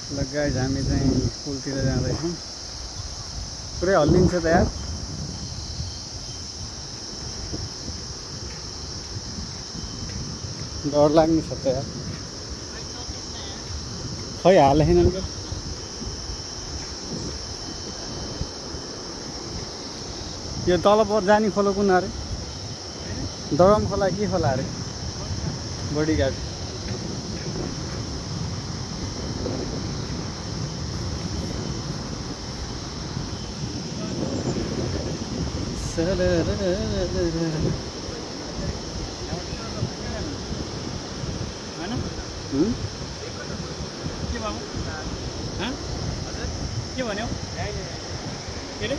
ल गाइस हामी चाहिँ पुलतिर जाँदैछौँ। पुरै हल्लिन्छ त यार। डर लाग्ने छ त यार। खै हालेन क्या। यो तल पर जाने खोलो कुन अरे? दरम खोला के खोला अरे? बडीघाट। के भन्यो? के रे?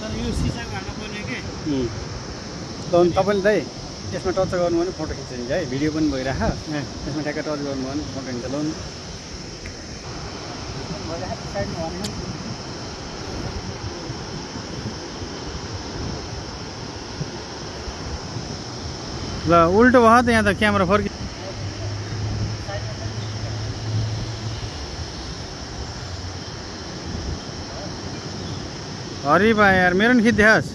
तर यो सिसा हाल्न पर्ने के? तपाईँले दाइ यसमा टच गर्नुभयो भने फोटो खिचिन्छ है। भिडियो पनि भइराख। यसमा ठ्याक्क टच गर्नुभयो भने फोटो खिच्छ। ल उल्टो भयो त यहाँ त क्यामेरा फर्कि। अरे बा यार मेरो नि खिच्देखास्।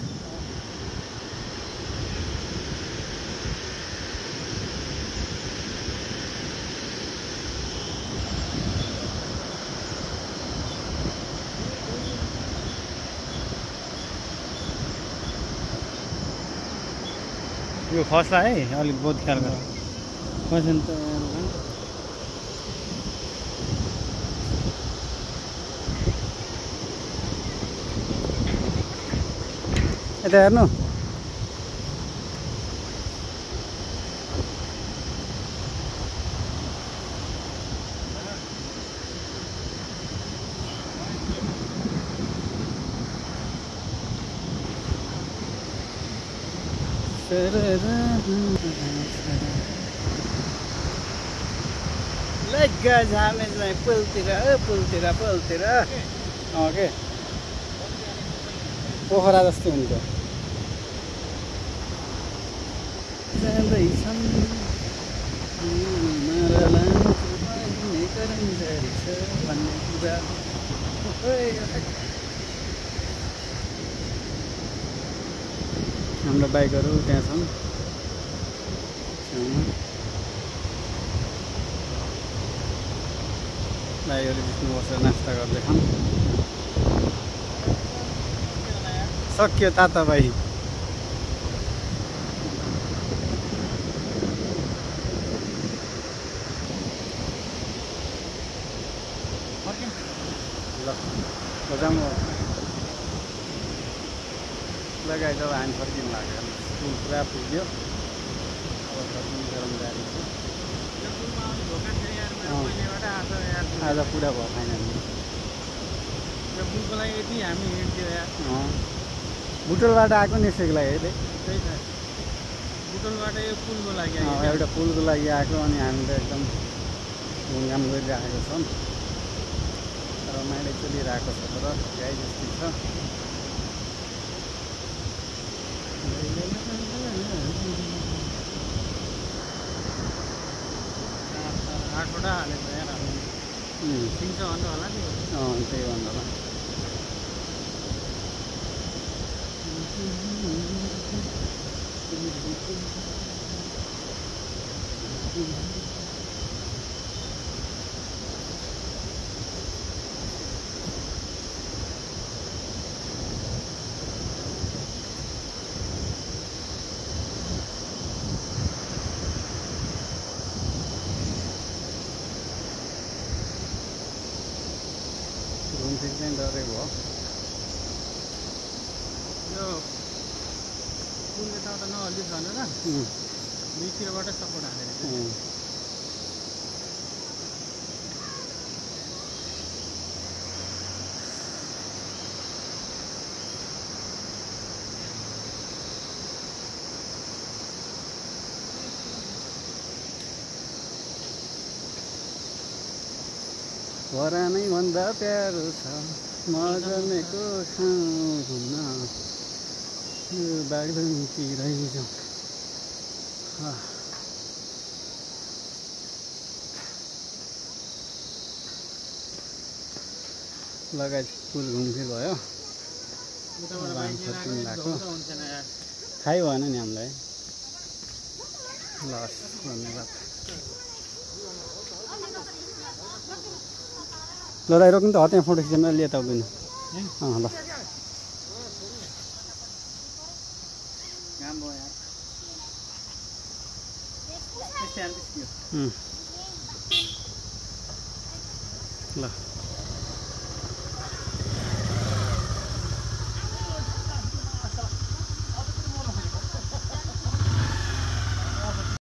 यो खस्ला है, अलिक बहुत ख्याल गर। खस्यो त यता हेर्नु। लाइक गाइस हामी चाहिँ पुलतिर के पोखरा जस्तो हुन्छ। जाँदैछन् भन्ने कुरा। हाम्रो बाइकहरू त्यहाँ छन्। बाइकहरू जित्नु बसेर नास्ता गर्दैछन्। सक्यो ताता भाइ। लगाइ जब हामी फर्किनु लाग्यो स्कुल पुरा पुग्यो। अब फर्किनु गरम गाडी छ। आज पुरा भयो फाइनली। पुलको लागि यति हामी हिँड्थ्यो यार। बुटोलबाट आएको नि यसैको लागि है। त्यही त बुटोलबाट यो पुलको लागि एउटा पुलको लागि आएको। अनि हामी त एकदम घुमघाम गरिरहेको छौँ। रमाइलो चलिरहेको छ तर गाई जस्तै छ। आठवटा हालेको यार सिन्छ भन्नु होला नि। त्यही भन्नु होला। डरै भयो। यो पुल यताउता नहल्लियोस् भनेर दुईतिरबाट सपोर्ट हालेको छ। भरा नै भन्दा प्यारो छ म जन्मेको ठाउँ हुन्न बागलुङतिरै जाउँ। लगायत फुल घुमफिर भयो उताबाट बाइक लिएर आएको भएको त हुन्थेन यार थाहै भएन नि हामीलाई ल धन्यवाद ल दाइ रोक्नु त त्यहाँ फोटो खिच्न लिए त उभिनु ल घाम भयो यार त्यस्तै हाल ल